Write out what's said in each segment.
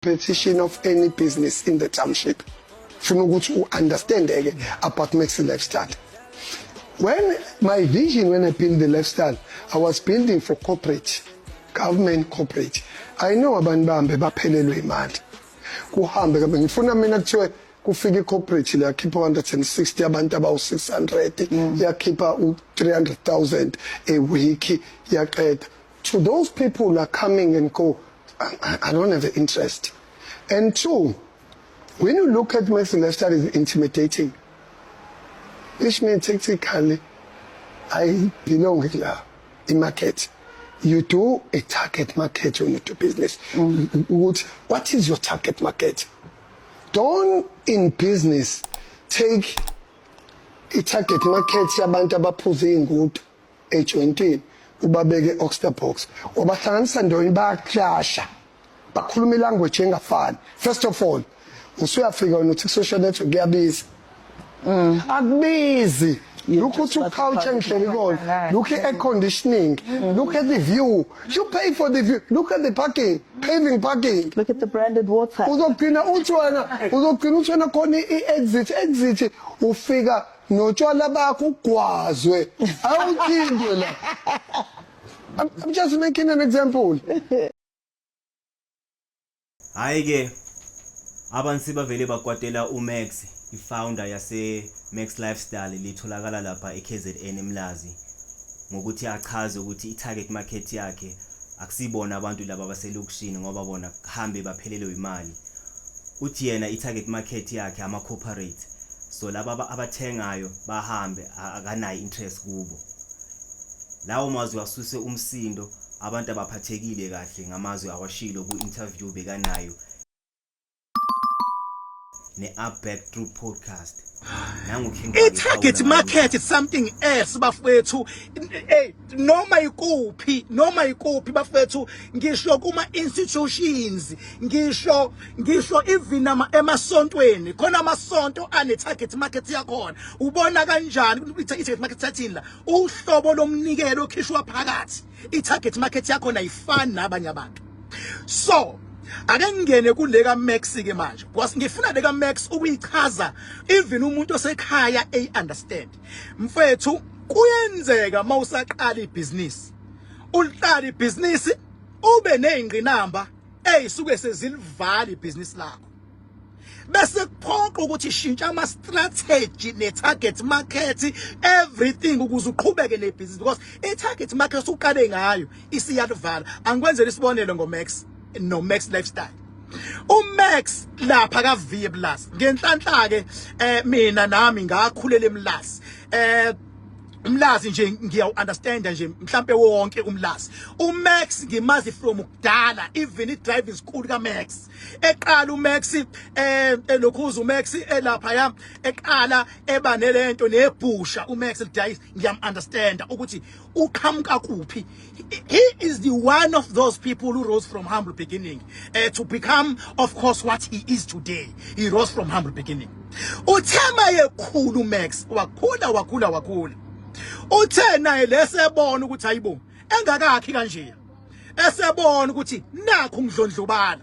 Competition of any business in the township. Funa ukuthi u-understand ke about Maxi Lifestyle. When my vision, when I build the lifestyle, I was building for corporate, government, corporate. I know abantu bahambe baphelelwe imali, kuhambe kabe ngifuna mina kuthiwe kufika i-corporate la, yakhipha 160 abantu abawu-600, yakhipha u-300,000 a week, yaqeda. To those people are coming and go, I don't have an interest. And two, when you look at Maxi Lifestyle, is intimidating, which means technically I belong la in market. You do a target market when you do business. Ukuthi what is your target market? Don't in business take i-target market yabantu abaphuza iy'ngudu ejointini, ubabeke e-Oyster Box, wabahlanganisa ndawonye, bayaklasha, bakhuluma ilanguage engafani. First of all, usuyafika wena uthi social network kuyabiza. Akubizi. Look ukuthi ucouch engihleli kona, look at air conditioning, look at the view. You pay for the view. Look at the parking, paving parking. Look at the branded water. Uzogcina uthi wena khona i-exit, exit, ufika notshwala bakho, ugwazwe, awuthintwe la. I'm just making an example. Hayi ke, abantu bavele bakwatela uMax, ifounder yase Max Lifestyle litholakala lapha eKZN eMlazi, ngokuthi achaze ukuthi i-target market yakhe akusibona abantu laba baselokishini, ngoba bona kuhambe baphelelwe imali. Uthi yena i-target market yakhe ama corporate, so laba abathengayo bahambe, akanayo interest kubo. Lawo mazwi asuse umsindo, abantu abaphathekile kahle ngamazwi awashilo ku-interview bekanayo ne-Up Back Through Podcast. Nangu King. I-target market is something else, bafethu. Hey, noma ikuphi, noma ikuphi, bafethu, ngisho kuma institutions, ngisho even ama emasontweni khona, amasonto ane target market yakhona. Ubona kanjani i-target market yathini la? Uhlobo lomnikelo okhishwa phakathi, i-target market yakhona ayifani nabanye abantu. So ake ngingene kule ka Max ke manje, because ngifuna le ka Max ukuyichaza even umuntu osekhaya a understand. Mfethu, kuyenzeka mawusaqala ibhizinisi, uliqala ibhizinisi, ube nezingqinamba ezisuke sezilivala ibhizinisi lakho, bese kuphoqa ukuthi shintsha ama strategy ne target market, everything, ukuze uqhubeke nebhizinisi, because i target market uqale ngayo isiyalivala. Angikwenzele isibonelo ngoMax no Max Lifestyle. uMax lapha ka V Plus, ngenhlanhla ke mina nami ngakhulela eMlazi. Umlazi nje ngiyawu understand nje mhlambe wonke umlazi. uMax ngimazi from kudala, even i driving school kaMax eqala, uMax elokhuza, uMax elapha ya eqala eba nelento nebhusha, uMax lidayisa. Ngiyam understand ukuthi uqhamuka kuphi. He is the one of those people who rose from humble beginning to become, of course, what he is today. He rose from humble beginning. Uthema yekhulu Max, wakhula, wakhula, wakhula. Uthe naye lesebona ukuthi hayibo, engakakhi kanje, esebona ukuthi nakhu ngidlondlobala,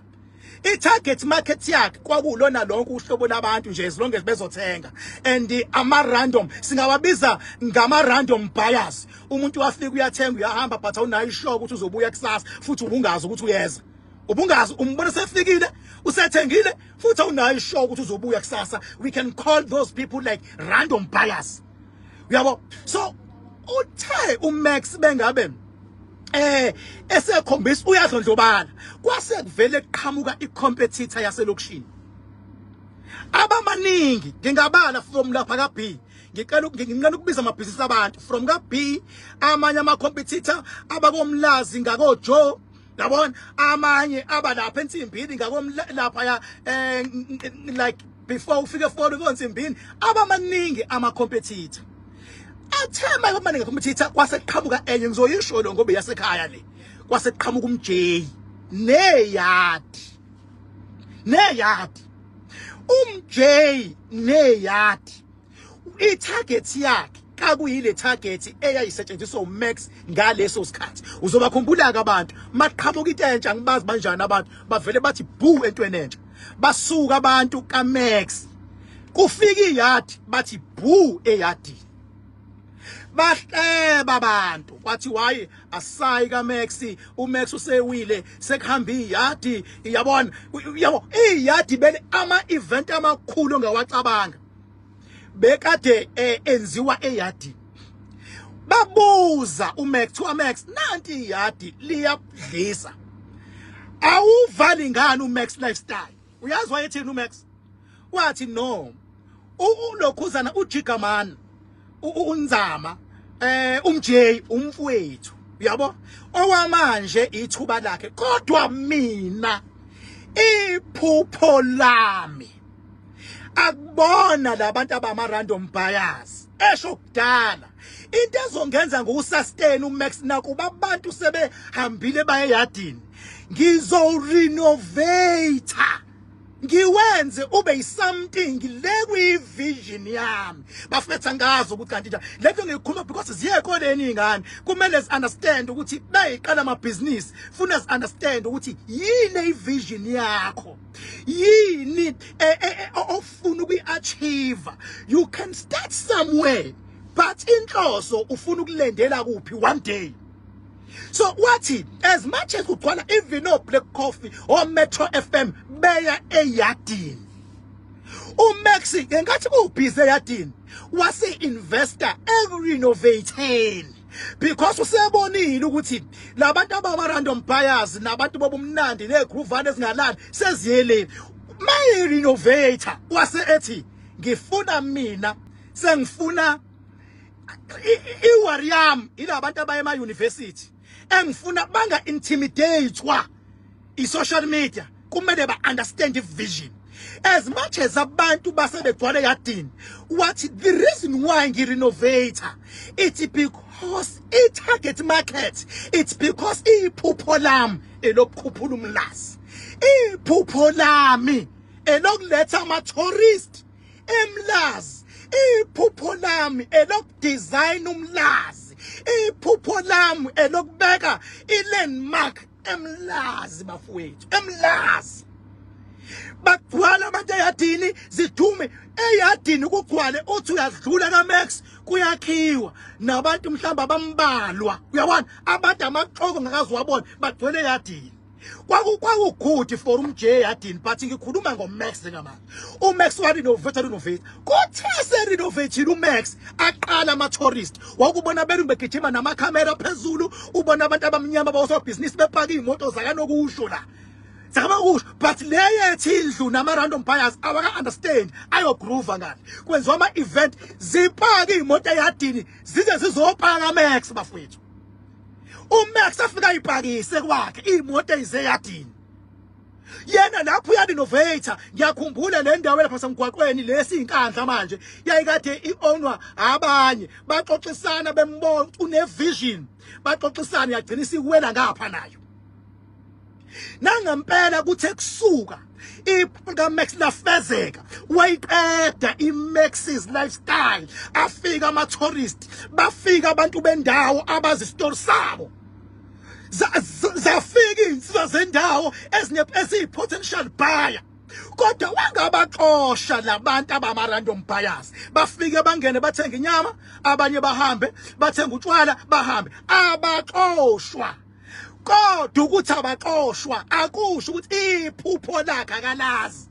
i-target market yakhe kwakulona lonke uhlobo labantu nje, as long as bezothenga, and ama random, singawabiza ngama random buyers. Umuntu wafika, uyathenga, uyahamba, but awunayo ishock ukuthi uzobuya kusasa futhi. Ubungazi ukuthi uyeza, ubungazi, umbona sefikile, usethengile futhi, awunayo ishock ukuthi uzobuya kusasa. We can call those people like random buyers, uyabo? So uthe uMax bengabe esekhombisa uyadlondlobala, kwase kuvele kuqhamuka icompetitor yaselokishini abamaningi. Ngingabala from lapha ka B, ngicela nginqena ukubiza amabhizinisi abantu from ka B, amanye ama competitor abakomlazi ngako Joe, yabona, amanye abalapha ensimbini ngakomla lapha ya like before ufike folo konsimbini, abamaningi ama competitor. Athe maye competitor, kwase kuqhamuka enye, ngizoyisho lo ngoba yasekhaya le. Kwase kuqhamuka umJ neyadi, neyadi, umJ neyadi, i-target yakhe. Kakuyile target eyayisetshenziswa uMax ngaleso sikhathi. Uzobakhumbula ke abantu maqhamuka into entsha, ngibazi banjani abantu, bavele bathi boo entweni entsha. Basuka abantu kaMax, kufika iyadi, bathi boo eyadini, bahleba abantu, kwathi wayi asayi kaMax, uMax usewile, sekuhamba iyadi. Yabona, yabo, iyadi bele ama event amakhulu ongawacabanga bekade enziwa eyadini. Babuza uMax, thiwa Max, nanti iyadi liyadlisa, awuvali ngani uMax Lifestyle? Uyazi wayethini uMax? Wathi no, ulokhuzana uJigaman unzama umJ umfowethu, uyabo, okwamanje ithuba lakhe, kodwa mina iphupho lami akubona labantu abama random buyers. Esho kudala into ezongenza ngokusustain uMax nakuba abantu sebehambile baye eyadini, ngizo-renovate ngiwenze ube something le kwi-vision yami. Bafethu, angazi ukuthi kanti njani lento ngiyikhuluma, because ziye ekoleni iy'ngane, kumele zi-understand ukuthi bayiqala amabhizinisi, funa zi-understand ukuthi yini i-vision yakho, yini ofuna ukuyi-achieve. You can start somewhere, but inhloso ufuna ukulendela kuphi one day? So wathi as much as kugcwala even no Black Coffee or Metro FM beya eyadini, uMax ngenkathi kubhizi eyadini wase investor ekurenovating, because usebonile ukuthi labantu ababa random buyers nabantu bobumnandi negroovane ezingalali seziyele. Maye renovator wase ethi ngifuna mina sengifuna iworry yami ilabantu abaye ema university, engifuna banga intimidatewa i-social media, kumele ba understand i-vision. As much as abantu basebegcwale yadini, wathi the reason why ngirenovate, it's because i-target market, it's because iphupho lami elokukhuphula uMlazi, iphupho lami elokuletha ama-tourist eMlazi, iphupho lami elokudesign uMlazi, iphupho lami elokubeka i-landmark eMlazi. Bafowethu, eMlazi bagcwala abantu eyadini, zidume eyadini, kugcwale, uthi uyadlula kaMax kuyakhiwa nabantu mhlawumbe abambalwa, uyabona, abantu amaxoko ngakazi wabona bagcwele eyadini. Kwaku good for umJ eyadini, but ngikhuluma ngoMax njengamanje. uMax wa renovate, renovate, kuthe se renovate uMax aqala ama tourist, wakubona belu begijima namakhamera phezulu, ubona abantu abamnyama bawusobhizinisi bepaka iy'moto zakanokusho la zakabakusho, but le yethi indlu nama random buyers awaka understand, ayogroove ngale, kwenziwa ama event, zipaka iy'moto eyadini zize zizopaka Max. Bafowethu, uMax afika ayipakise kwakhe iy'moto eyizeyadini, yena lapho uyarenovate. Ngiyakhumbula le ndawo lapha semgwaqweni lesi inkandla manje yayikade iownwa abanye, baxoxisana, bembona une vision, baxoxisana, yagcina isiwela ngapha nayo. Nangempela kuthe kusuka kaMax lafezeka, wayiqeda iMax's Lifestyle, afika ama tourist, bafika abantu bendawo abazi isitori sabo, zafika insizwa zendawo ezine eziyi potential buyer, kodwa wangabaxosha labantu abama random buyers. Bafike bangene, bathenga inyama, abanye bahambe bathenga utshwala, bahambe, abaxoshwa. Kodwa ukuthi abaxoshwa akusho ukuthi iphupho lakhe akalazi.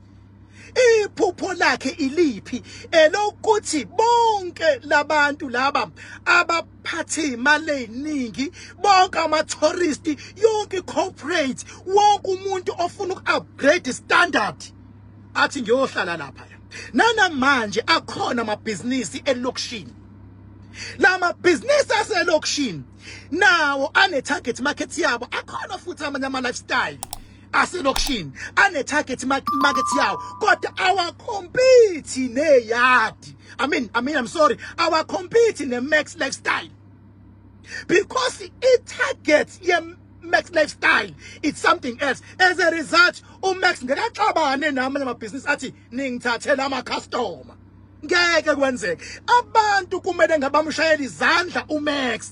Iphupho lakhe iliphi? Elokuthi bonke labantu laba abaphathe imali eziningi, bonke ama-tourist, yonke i-corporate, wonke umuntu ofuna uku-upgrade standard athi ngiyohlala lapha. Nanamanje akhona amabhizinisi elokishini, lama bhizinisi aselokishini nawo ane target market yabo. Akhona futhi amanye ama lifestyle aselokishini ane target market yawo, kodwa awacompete neyadi, I mean, I'm sorry, awacompete ne Max Lifestyle, because i target ye Max Lifestyle, it's something else. As a result, uMax ngeke axabane namanye amabhizinisi athi ningithathela ama customer. Ngeke kwenzeke. Abantu kumele ngabamshayela izandla uMax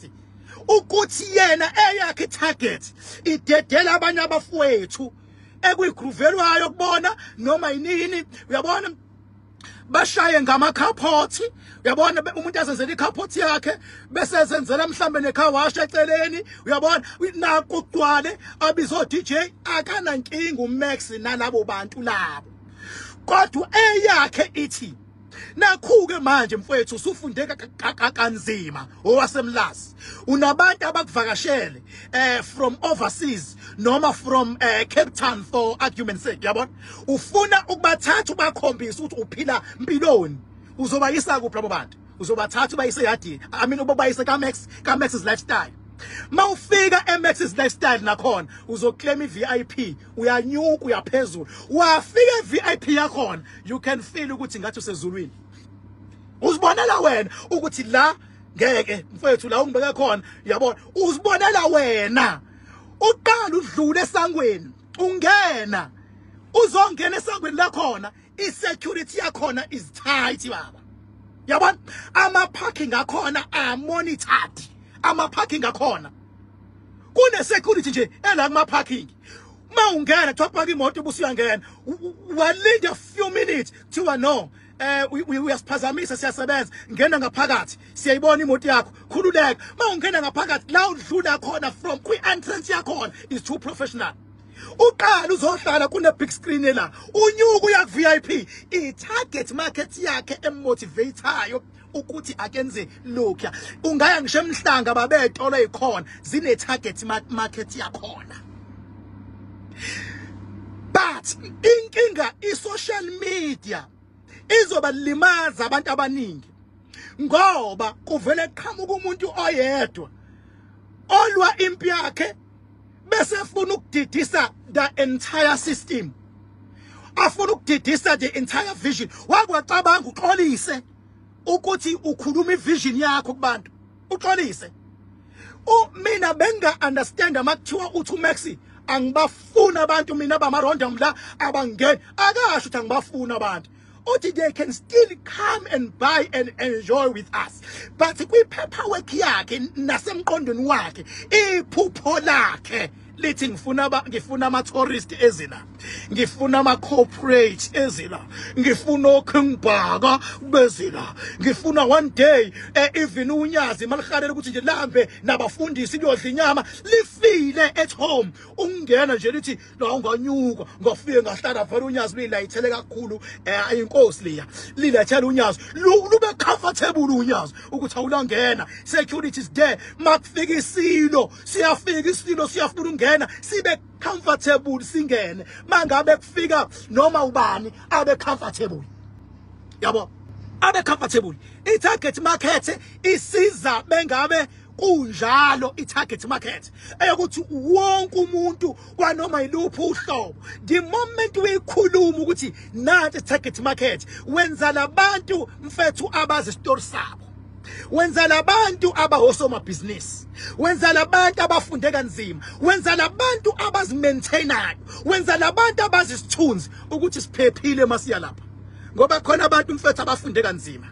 ukuthi yena eyakhe target idedela abanye abafowethu ekuyigroovelwayo kubona noma yinini, uyabona, bashaye ngamakhaphothi, uyabona, umuntu azenzela ikhaphothi yakhe bese ezenzela mhlambe necar wash eceleni, uyabona, naku kugcwale abizo DJ, akanankinga uMax nalabo bantu labo. Kodwa eyakhe ithi nakhuke manje mfowethu usufunde kanzima owasemlazi, unabantu abakuvakashele from overseas noma from Cape Town for argument's sake, yabona, ufuna ukubathatha ubakhombisa ukuthi uphila mpiloni. Uzobayisa kuphi labo bantu? Uzobathatha ubayise eyadini, I mean ubayise kaMax, kaMax's Lifestyle. Mawufika eMax's Lifestyle nakhona uzoclaim iVIP, uyanyuka uyaphezulu, wafika eVIP yakhona, you can feel ukuthi ngathi usezulwini. Uzibonela wena ukuthi la ngeke mfethu la ungibeke khona, uyabona, uzibonela wena. Uqala udlule esangweni, ungena, uzongena esangweni lakhona, i-security yakhona is tight baba, yabona, ama-parking akhona are monitored, ama-parking akhona kune security nje ela kuma parking. Mawungena kuthiwa park imoto, ubusuyangena, walinda a few minutes, kuthiwa no, uyasiphazamisa, siyasebenza, ngena ngaphakathi, siyayibona imoto yakho, khululeka. Mawungena ngaphakathi la udlula khona from kwi entrance yakhona is too professional. Uqala uzohlala kune big screen la, unyuka uya ku VIP. I target market yakhe emotivateayo ukuthi akenze lokhu. Ungaya ngisho emhlanga babetolo ezikhona zine target market yakhona, but inkinga i-social media izobalimaza abantu abaningi ngoba kuvele qhamuka umuntu oyedwa olwa impi yakhe bese efuna ukudidisa the entire system, afuna ukudidisa the entire vision. Wakwacabanga uxolise ukuthi ukhuluma ivision yakho kubantu, uxolise. Mina benga understand makuthiwa uthi uMax angibafuna abantu mina bama-random la abangeni. Akasho ukuthi angibafuna abantu, uthi they can still come and buy and enjoy with us, but kwi-paperwork yakhe nasemqondweni wakhe iphupho lakhe lithi ngifuna ama-tourist ezila, ngifuna ama-corporate ezila, ngifuna oKing Bhaka bezila, ngifuna one day even unyazi malihalela ukuthi nje lambe nabafundisi liyodla inyama lifile at home, ungena nje lithi la unganyuka ngafike ngahlala vele unyazi luyilayithele kakhulu, inkosi liya lilethele unyazi lube comfortable unyazi ukuthi awulangena, security is there. Makufika isilo, siyafika isilo, siyafuna ukungena, sibe comfortable singene. Mangabe kufika noma ubani abe comfortable, yabo, abe comfortable. I-target market isiza bengabe kunjalo i-target market eyokuthi wonke umuntu kwanoma yiluphi uhlobo. The moment uyikhuluma ukuthi nansi i-target market, wenza labantu mfethu abazi isitori sabo, wenza labantu abahosomabhizinisi, wenza labantu abafunde kanzima, wenza labantu abazimaintainayo, wenza labantu abazi isithunzi ukuthi siphephile masiya lapha, ngoba khona abantu mfethu abafunde kanzima,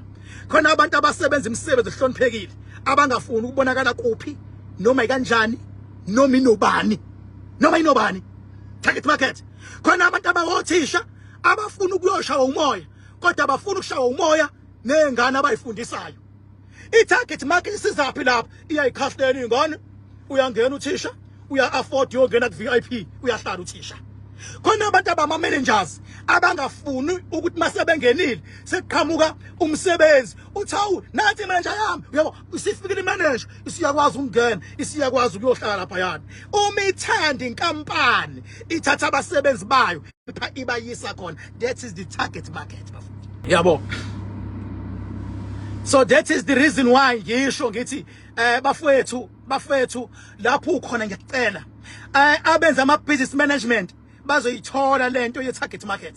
khona abantu abasebenza imisebenzi ehloniphekile abangafuni ukubonakala kuphi noma ikanjani noma inobani noma inobani. Target market, khona abantu abawothisha abafuna ukuyoshawa umoya kodwa abafuna ukushawa umoya nezingane abayifundisayo. I-target market isizaphi lapho? Iyayikhahlela ingane, uyangena uthisha, uya afford uyongena ku VIP, uyahlala uthisha. Khona abantu abama managers abangafuni ukuthi masebengenile sekuqhamuka umsebenzi uthi awu nansi manager yami, uyabo, isifikile imanager, isiyakwazi ukungena, isiyakwazi ukuyohlala lapha yana. Uma ithanda inkampani ithatha abasebenzi bayo ibayisa khona. That is the target market bafowethu, yabo. So that is the reason why ngisho ngithi bafowethu, bafowethu lapho ukhona ngiyacela, abenza ama business management bazoyithola lento ye target market.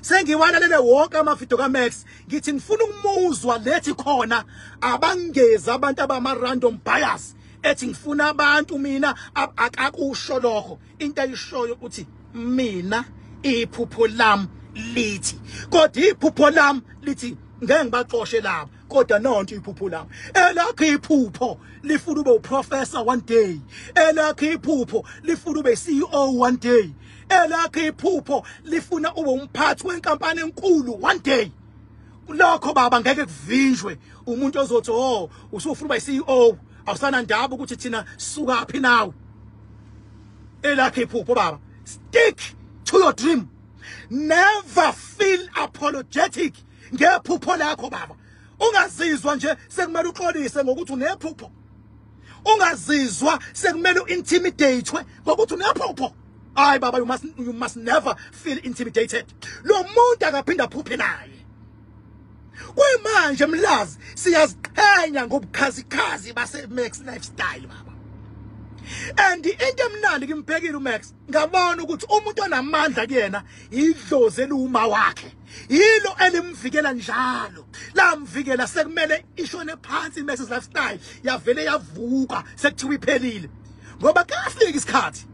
Sengiwalalele wonke amavidiyo kaMax, ngithi ngifuna ukumuzwa lethi khona abangezi abantu abama random buyers, ethi ngifuna abantu mina, akakusho lokho. Into ayishoyo ukuthi mina iphupho lami lithi, kodwa iphupho lami lithi Ngeke ngibaxoshe laba kodwa nonto iphupho lami. Elakho iphupho lifuna ube uprofessor one day. Elakho iphupho lifuna ube CEO one day. Elakho iphupho lifuna ube umphathi wenkampani enkulu one day. Lokho baba ngeke kuvinjwe umuntu ozothi oh usufuna uba CEO awusana ndaba ukuthi thina suka phi nawe. Elakho iphupho baba stick to your dream. Never feel apologetic ngephupho lakho baba. Ungazizwa nje sekumele uxolise ngokuthi unephupho. Ungazizwa sekumele uintimidatewe ngokuthi unephupho. Hayi baba you must never feel intimidated. Lo muntu akaphinda aphuphe naye. Kuyimanje Mlazi siyaziqhenya ngobukhazikhazi base Max Lifestyle baba. And into emnandi kimbhekile uMax ngabona ukuthi umuntu onamandla kuyena idlozi eliwuma wakhe. Yilo elimvikela njalo. Lamvikela sekumele ishone phansi iMax Lifestyle yavele yavuka sekuthiwa iphelile. Ngoba kafika isikhathi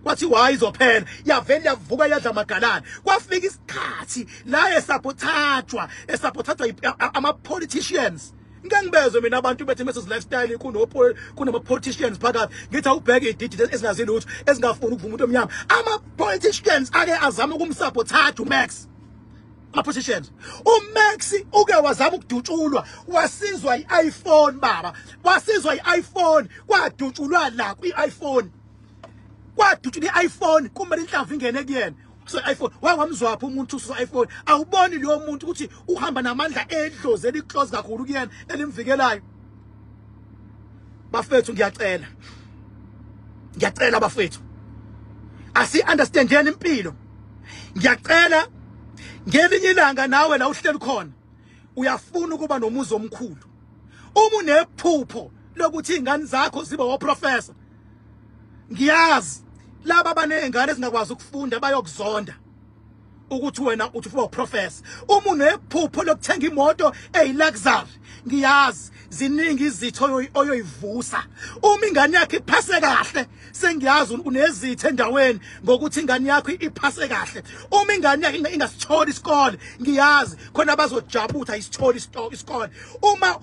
kwathi hayi izophela yavele yavuka yadla amagalane. Kwafika isikhathi la esabotagwa esabotagwa ama politicians. Ngike ngibezwe mina abantu bethi Mrs Lifestyle kunama politicians phakathi. Ngithi awubheke ididi ezingazi lutho ezingafuni ukuvuma umuntu omnyama. Ama politicians ake azama ukumsabotage uMax. Ama politicians. uMax uke wazama ukudutshulwa wasizwa iPhone baba. Wasizwa iPhone kwadutshulwa la kwi-iPhone. Kwadutshulwa iPhone kumele inhlamvu ingene kuyena. So iPhone wawamzwapha umuntu ususa iPhone awuboni lo muntu ukuthi uhamba namandla edlozi eliclose kakhulu kuyena elimvikelayo. Bafethu ngiyacela. Ngiyacela bafethu. Asi understandeni impilo. Ngiyacela ngelinye ilanga nawe la uhleli khona uyafuna ukuba nomuzi omkhulu. Uma unephupho lokuthi izingane zakho zibe oprofessor ngiyazi laba abanezingane ezingakwazi ukufunda bayokuzonda ukuthi wena uthi ufuna uprofessor. Uma unephupho lokuthenga imoto eyiluxury ngiyazi ziningi izitho oyoyivusa. Uma ingane yakho iphase kahle sengiyazi unezitho endaweni ngokuthi ingane yakho iphase kahle. Uma ingane yakho ingasitholi isikole ngiyazi khona abazojabula ayisitholi isikole. Uma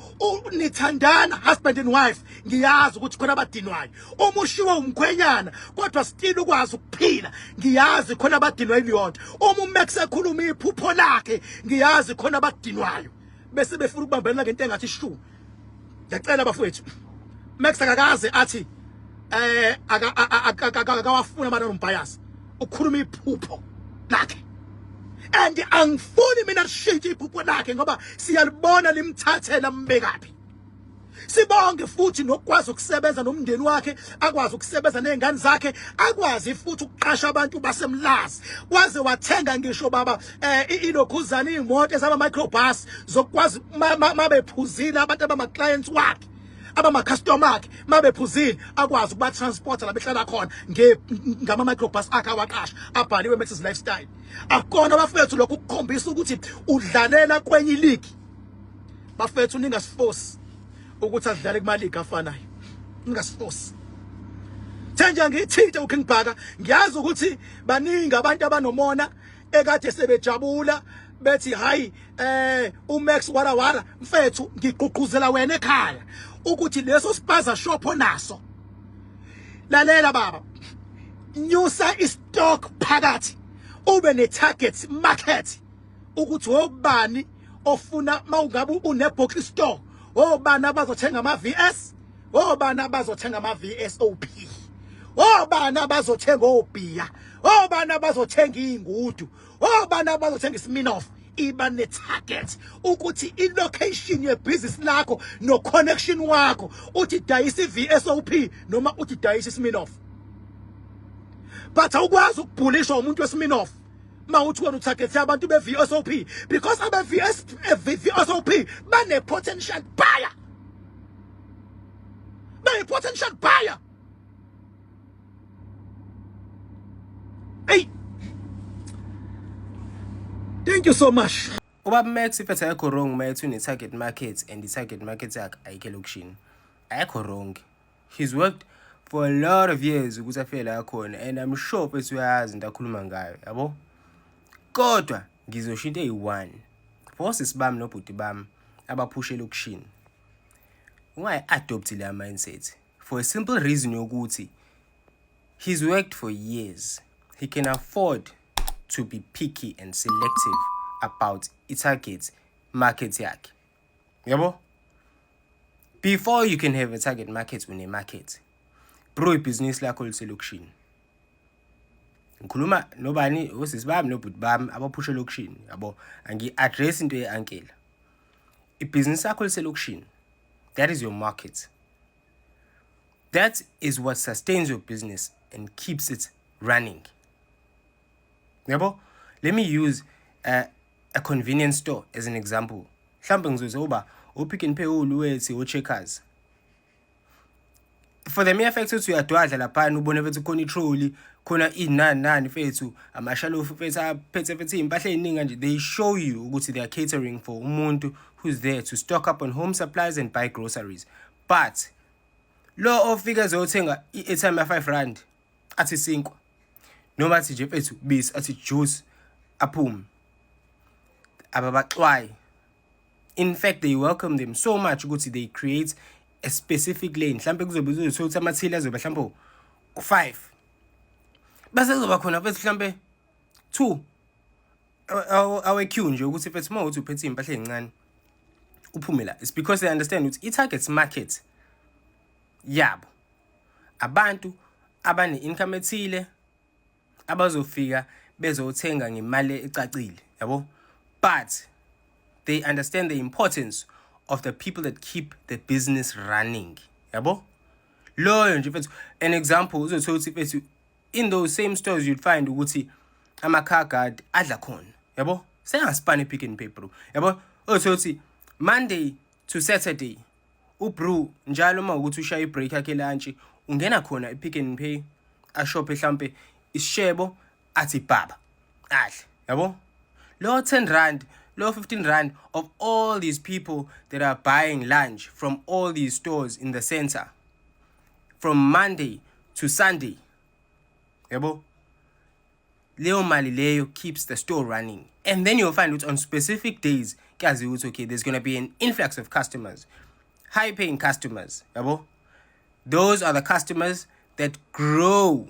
nithandana husband and wife ngiyazi ukuthi khona abadinwayo. Uma ushiwe umkhwenyana kodwa still ukwazi ukuphila ngiyazi khona abadinwa iliyonto. Uma uMax ekhuluma iphupho lakhe ngiyazi khona abadinwayo bese befuna ukubambelela ngento engathi shu. Ngiyacela bafowethu, Max akakaze athi akawafuna abantu nombias ukukhuluma iphupho lakhe and angifuni mina lishintshe iphupho lakhe ngoba siyalibona limthathela mbekaphi. Sibonge futhi nokwazi ukusebenza nomndeni wakhe, akwazi ukusebenza nezingane zakhe, akwazi futhi ukuqasha abantu baseMlazi. Waze wathenga ngisho baba ilokhuzana imoto ezama microbus zokwazi mabephuzile abantu abama clients wakhe abama customer akhe mabephuzile akwazi ukuba transporter la behlala khona ngama microbus akhe awaqasha abhaliwe Max's Lifestyle. Akukona bafethu lokhu ukukhombisa ukuthi udlalela kwenye league. Bafethu ningasifosi ukuthi adlale kuma league afanayo. Ningasifosi. Thenje ngithinte uKing Bhaka ngiyazi ukuthi baningi abantu abanomona ekade sebejabula bethi hayi uMax wara wara. Mfethu ngigqugquzela wena ekhaya ukuthi leso spaza shop onaso, lalela baba, nyusa istock phakathi ube ne target market ukuthi obani ofuna mawungabe une bottle store, obani abazothenga ama VS, obani abazothenga ama VSOP, obani abazothenga obhiya, obani abazothenga ingudu, obani abazothenga iSmirnoff. Iba ne target ukuthi i location ye business lakho no connection wakho uthi dayisa iVSOP noma uthi dayisa iSmirnoff. But awukwazi ukubhulisha umuntu weSmirnoff mawuthi wena utarget abantu be VSOP because abe VS VSOP bane potential buyer, bane potential buyer. Hey, thank you so much. Ubaba Max mfethu ayikho wrong mayethi une-target market and i-target market yakhe ayikho elokishini. Ayikho wrong. He's worked for a lot of years ukuthi afike la khona and I'm sure mfethu uyayazi into akhuluma ngayo, yabo? Kodwa ngizosho into eyi-one. For osisi bami nobhuti bami abaphusha elokishini, ungayi-adopt leya mindset for a simple reason yokuthi he's worked for years. He can afford to be picky and selective about i-target market yakhe, yabo. Before you can have a target market, une-market, bro. Ibhizinisi lakho liselokishini. Ngikhuluma nobani? Osisi bami nobhuti bami abaphusha elokishini, yabo. Angi-address into ye-ankela. Ibhizinisi lakho liselokishini. That is your market. That is what sustains your business and keeps it running, yabo. Let me use a convenience store as an example. Mhlawumbe ngizoze uba uPick n Pay, uWoolworths, o-Checkers. For the mere fact ukuthi uyadwadla laphana, ubone mfethu khona i-trolley khona, inani nani mfethu, amashalofu mfethu aphethe mfethu iy'mpahla ey'ningi kanje, they show you ukuthi they are catering for umuntu who's there to stock up on home supplies and buy groceries. But lo ofika ezothenga i-airtime ya-R5, athi sinkwa, noma athi nje mfethu bisi, athi juice, aphume, ababaxwayi. In fact, they welcome them so much ukuthi they create a specific lane. Mhlambe kuzobe kuzothola ukuthi amathili azobe mhlambe u5, bese kuzoba khona mfethu mhlambe 2 awe queue nje ukuthi mfethu uma uthi uphethe impahla ezincane uphume la. It's because they understand ukuthi i-target market yabo abantu abane-income ethile abazofika bezothenga ngemali ecacile, yabo. But they understand the importance of the people that keep the business running, yabo. Loyo nje mfethu, an example, uzothola ukuthi mfethu in those same stores you'd find ukuthi ama-car guard adla khona, yabo. Sengasipani Pick n Pay, bro, yabo. Uzothola ukuthi Monday to Saturday ubro njalo uma ukuthi ushaya i-break yakhe lunch, ungena khona i-Pick n Pay, ashophe mhlambe isishebo, athi baba adle, yabo. Lo R10, lo R15 of all these people that are buying lunch from all these stores in the center from Monday to Sunday, yabo, leyo mali leyo keeps the store running. And then you'll find ukuthi on specific days kuyaziwa ukuthi okay, there's going to be an influx of customers, high paying customers, yabo. Those are the customers that grow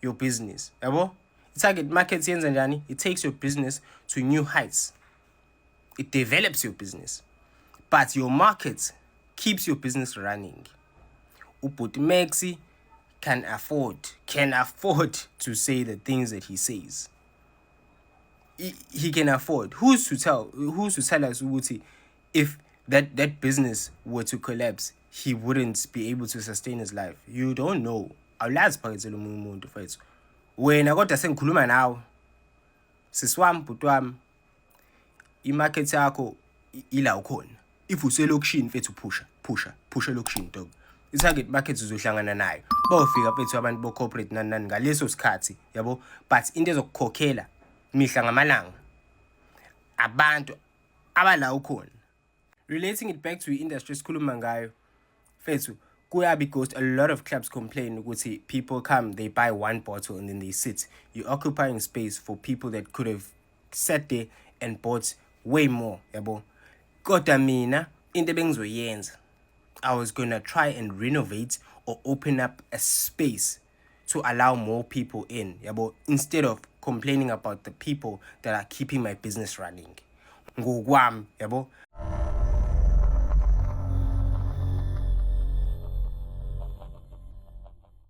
your business, yabo. I-target market yenza njani? It takes your business to new heights. It develops your business, but your market keeps your business running. Ubhuti Maxi can afford to say the things that he says. He can afford. Who's to tell us ukuthi if that business were to collapse, he wouldn't be able to sustain his life? You don't know. Awulazi phakethele omunye umuntu mfethu wena. Kodwa sengikhuluma nawe, sisi wami, bhuti wami, i-market yakho ila ukhona. If uselokishini mfethu, phusha, phusha, phusha elokishini, dog. I-target market uzohlangana nayo bawufika mfethu abantu bo-corporate nani nani ngaleso sikhathi, yabo. But into ezokukhokhela mihla ngamalanga abantu abala ukhona. Relating it back to i-industry esikhuluma ngayo mfethu, kuyabi ghost. A lot of clubs complain ukuthi people come, they buy one bottle and then they sit. You're occupying space for people that could have sat there and bought way more, yabo. Kodwa mina into ebengizoyenza, I was gonna try and renovate or open up a space to allow more people in, yabo, instead of complaining about the people that are keeping my business running. Ngokwami, yabo.